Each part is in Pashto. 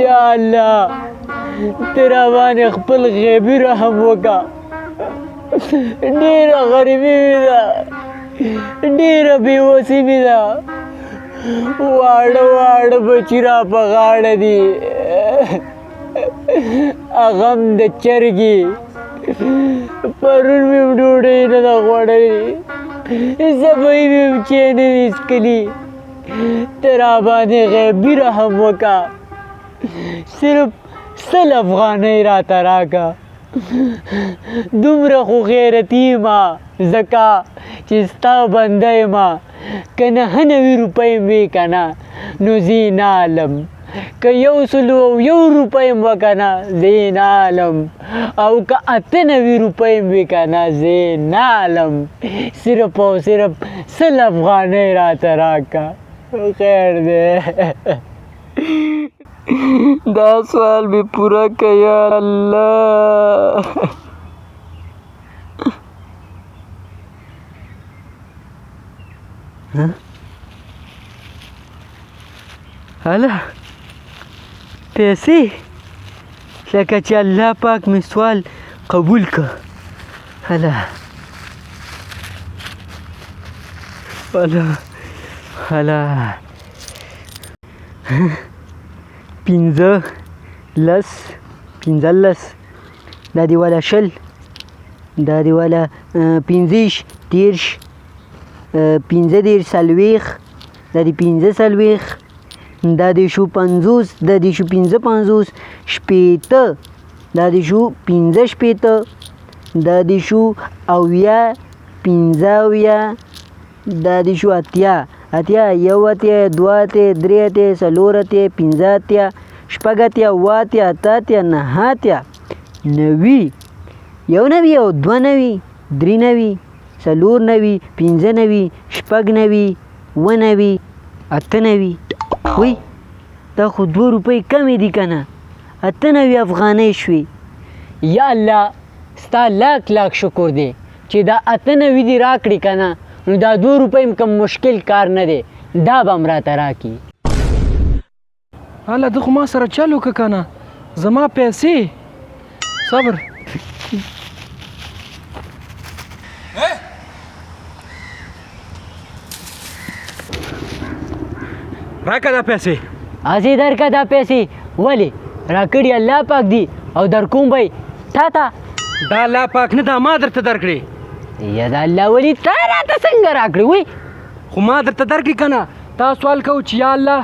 یا الله ته را باندې خپل غیبي رحم وکړه. ډېره غریبي مې ده، ډېره بېوسي مې ده، واړه واړه بچي را په غاړه دي، هغه هم د چرګې. پرون مې هم ډوډۍ نه ده خوړلې، سبا مې هم چای نه دي څکلي. ته را باندې غیبي رحم وکړه، صرف 100 افغانۍ راته راکړه. دومره خو غیرتي یم ځکه چې ستا بنده یم، که 99 روپۍ هم وي که نه نو زه یې نه الم، که 101 روپۍ هم وه که نه زه یې نه الم، او که 98 روپۍ هم وي که نه زه یې نه الم. صرف او صرف 100 افغانۍ راته راکړه. خیر دی، دا سوال مې پوره کړه یا الله. هله پیسې، لکه چې الله پاک مې سوال قبول کړ. هله هله هله، 15، 10، 15، دا دی والا 20، دا دی والا 25، 30، 35، 40، دا دی 45، دا دی شو 50، دا دی شو 55، 60، دا دی شو 65، دا دی شو 70، 75، دا دی شو 80، 80، 81، 82، 83، 84، 85، 86، 87، 88، 89، 90، 91 او 92، 93، 94، 95، 96، 97، 98. وی دا خو 2 روپۍ کمې دي که نه، 98 افغانۍ شوې. یا الله ستا لاک لاک شکر دی چې دا 98 دي راکړې که نه، نو دا 2 روپۍ هم کوم مشکل کار نه دی، دا به هم راته راکړي. هله ده خو ما سره چل وکړه که نه، زما پیسې. صبر، راکه دا پیسې. هسې درکه دا پیسې، ولې راکړي الله پاک دي او در کوم به یې تا ته. دا الله پاک نه، دا ما درته درکړې. یا دا الله ولي تا راته څنګه راکړې؟ وی خو ما درته درکړې که نه. تا سوال کوو چې یا الله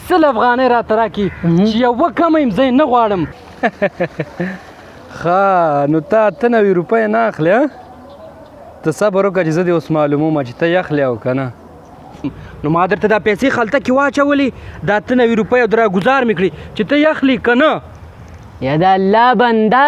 100 افغانۍ راته راکړي، چې یوه کمه یم زه یې نه غواړم. ښه نو ته 98 روپۍ نه اخلې؟ ته صبر وکړه چې زه دې اوس معلوموم چې ته یې اخلې او که نه. نو ما درته دا پیسې خلته کې واچولې، دا 98 روپۍ او درا ګزار مې کړې چې ته یې اخلې که نه. یا دا الله بنده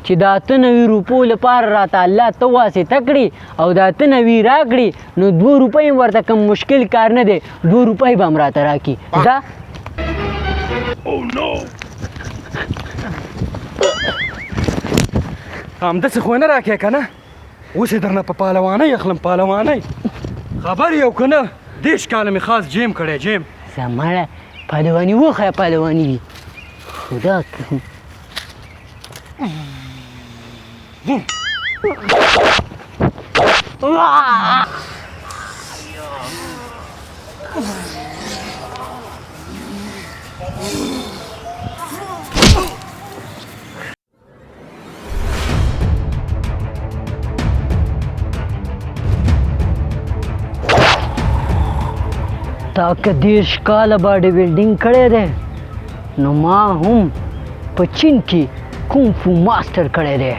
چې دا 98 روپو لپاره راته الله ته واسطه کړې او دا 98 راکړې، نو 2 روپۍ هم ورته کوم مشکل کار نه دی، 2 روپۍ به هم راته راکړي. دا همداسې خو یې نه راکې که نه، اوس یې درنه په پهلوانۍ اخلم، پهلوانۍ. خبر یې او که نه، 30 کاله مې خاص جیم کړی، جیم. زمړه پهلواني وښیه، پهلواني وي خدا. تا که 30 کاله باډي بلډینګ کړی دی، نو ما هم په چین کې کونګ فو ماسټر کړی دی.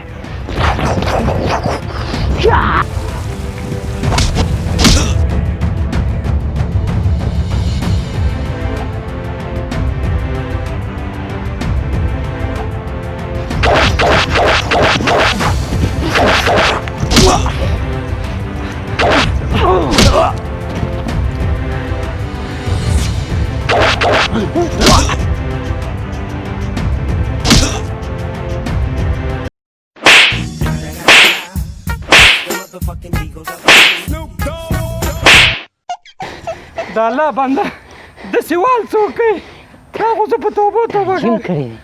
د الله بنده داسې وال څوک کوي؟ دا خو زه په توبه توبه جیم کړی دی.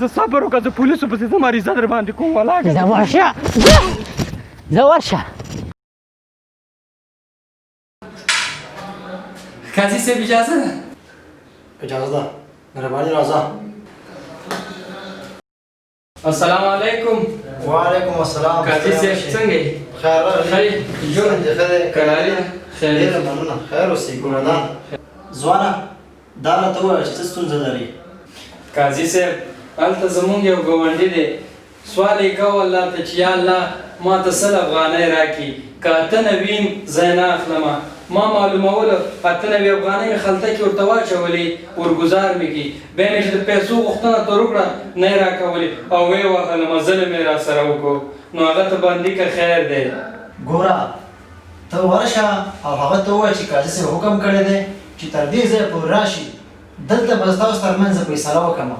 زه صبر وکړه، زه پولیسو پسې ځم، عریضه در باندې کوم ولاکه. زه ورشه، زه ورشه. قاضي صاحب اجازه ده؟ اجازه ده، مهرباني راځه. السلام علیکم. وعلیکم السلام. قاضي صاحب څنګه یې؟ خیر راغلی. ښه یې؟ جوړ؟ ژوند دې ښه دی؟ کراري ده؟ خیر. ډېره مننه، خیر اوسې. ګلدان ځوانه، دا راته ووایه چې څه ستونزه لري؟ قاضي صاحب هلته زمونږ یو ګاونډي دی، سوال یې کوه الله ته چې یا الله ما ته 100 افغانۍ راکړي، که 98 یم زه یې نه اخلم. ما معلومولو 98 افغانۍ مې خلته کې ورته واچولې، ورګزار مې کړي. بیا مې چې د پیسو غوښتنه تر وکړه نه یې راکولې او ویې وهلم، ظلم یې راسره وکړو. نو هغه ته بندي که خیر دی. ګوره ته ورشه او هغه ته ووایه چې قاضي صاحب حکم کړی دی چې تر دې ځایه پورې راشي، دلته به ستاسو ترمنځ فیصله وکړم.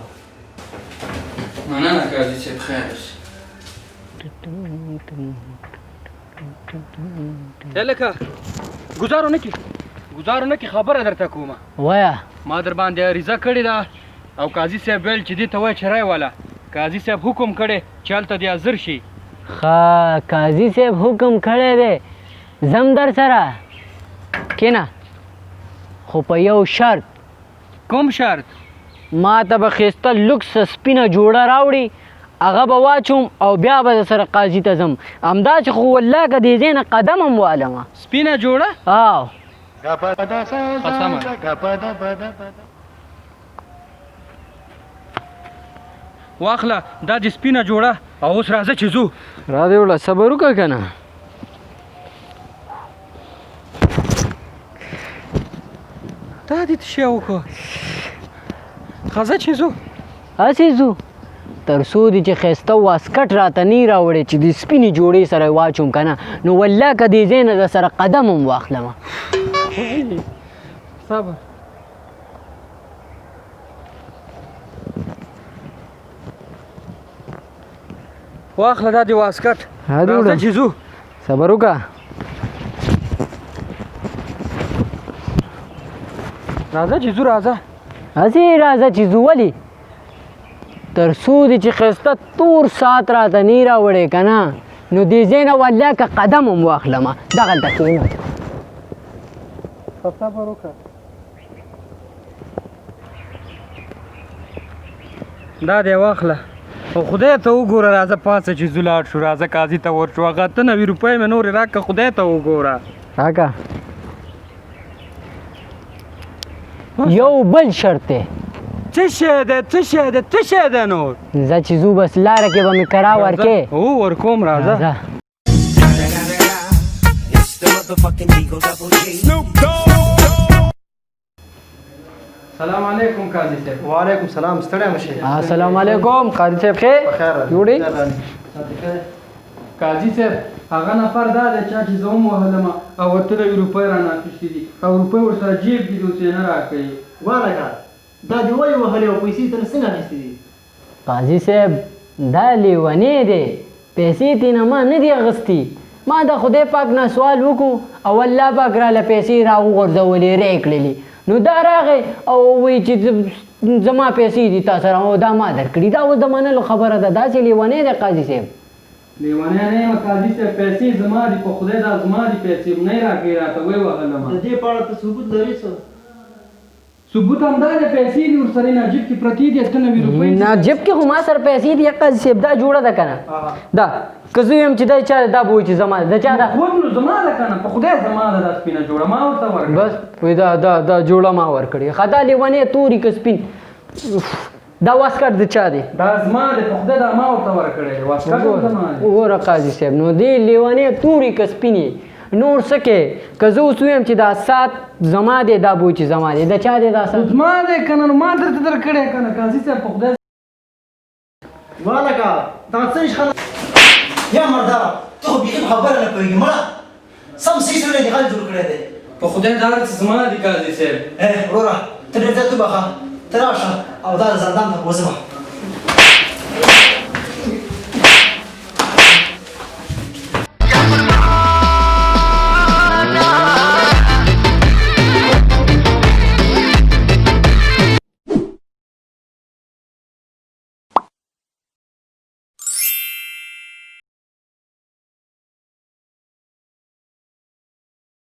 مننه قاضي صاحب، خیر اوسې. هلکه ګزارو نه کي، ګزارو نه کي، خبره درته کومه. وایه. ما در باندې عریضه کړې ده او قاضي صاحب ویل چې دې ته وایه چې رای واله. قاضي صاحب حکم کړی چې هلته دې حاضر شي. ښه، قاضي صاحب حکم کړی دی، ځم در سره. کښېنه، خو په یو شرط. کوم شرط؟ ما ته به ښایسته لوکسه سپینه جوړه راوړي، هغه به واچوم او بیا به در سره قاضي ته ځم. همداسې خو والله که دې ځای نه قدم هم والمه. سپینه جوړه؟ آو. قسمه. واخله دا دې سپینه جوړه او اوس راځه چې ځو. را دې وړه، صبر وکړه که نه. دا دې څه شی وکړو؟ ښه چې ځو. هسې ځو تر څو دې چې ښایسته واسکټ راته نه راوړی چې د سپینې جوړې سره یې واچوم که نه، نو والله که دې ځای نه در سره قدم هم واخلم. صبر. واخله دا دې واسکټ. راځه چې ځو. صبر وکړه. راځه چې ځو، راځه. هسې راځه چې ځو. ولې؟ تر څو دې چې ښایسته تور ساعت راته نه راوړی که نه، نو دې ځای نه والله که قدم هم واخلمه. دغلته کښېنه. صبر وکړه. دا دی واخله او خدای ته وګوره. راځه پاڅه چې ځو لاړ شو. راځه قاضي ته ورشو. هغه 98 روپۍ مې نورې راکړه، خدای ته وګوره. راکړه. یو بل شرط دی. څه شی دی؟ څه شی دی؟ څه شی دی نور؟ ځه چې ځو، بس لاره کې به مې کرا ورکې. هو ورکوم، راځه. سلام علیکم قاضي صاحب. وعلیکم سلام. ستړی مه شئ. السلام علیکم قاضي صاحب. ښې بخیر جوړې؟ قاضي صاحب هغه نفر دا دی چا چې زه هم وهلم او 98 روپۍ رانه اخیستې دي او روپۍ ورسره جیب کې دي، اوس یې نه راکوي. والکه دا دې ولې وهلې او پیسې ترې څنګه اخیستې دي؟ قاضي صاحب دا لیونی دی، پیسې ترې ما نه دي اخیستي. ما د خدای پاک نه سوال وکړو او الله پاک راله پیسې راوغورځولې، رې کړلې. نو دا راغی او وایي چې زما پیسې دي تا سره او دا ما درکړي. دا اوس د منلو خبره ده؟ داسې لیونی دی قاضي صاحب. لیونی نه یم قاضي صاحب، پیسې زما دي، په خدای دا زما دي پیسې، نه یې راکوي، راته ویې وهلم. د دې په اړه ته ثبوت لرې څه؟ ثبوت همدا دی، پیسې دي ورسره نه جیب کې پرتې دي، 98 روپۍ. نه جیب کې خو ما سره پیسې دي قاضي صاحب. دا جوړه ده که نه؟ دا که زه ویم چې دا چا ده، دا به وایي چې زما ده. د چا ده؟ خو نو زما ده که نه، په خدای زما ده دا سپینه جوړه، ما ورته ورکړه. بس وایي دا دا دا جوړه ما ورکړې. ښه دا لیونی توري که سپین؟ دا واسکټ د چا دی؟ دا زما دی، په خدای دا ما ورته ورکړی دی، واسکټ هم زما دی. وګوره قاضي صاحب، نو دې لیونی توري که سپینې نور څه کې؟ که زه اوس ووایم چې دا ساعت زما دی، دا به وایي چې زما دی. د چا دی دا ساعت؟ زما دی که نه، نو ما درته درکړی که نه قاضي صاحب، په خدای. والکه دا څه خلک یا مرداره، ته خو بیخي په خبره نه پوهېږې. مړه سم صحیح سړی دې غل جوړ کړی دی. په خدای دا هر څه زما دي قاضي صاحب. وروره ته ډېر زیات وبخښه، ته راشه او دا زندان ته بوځه.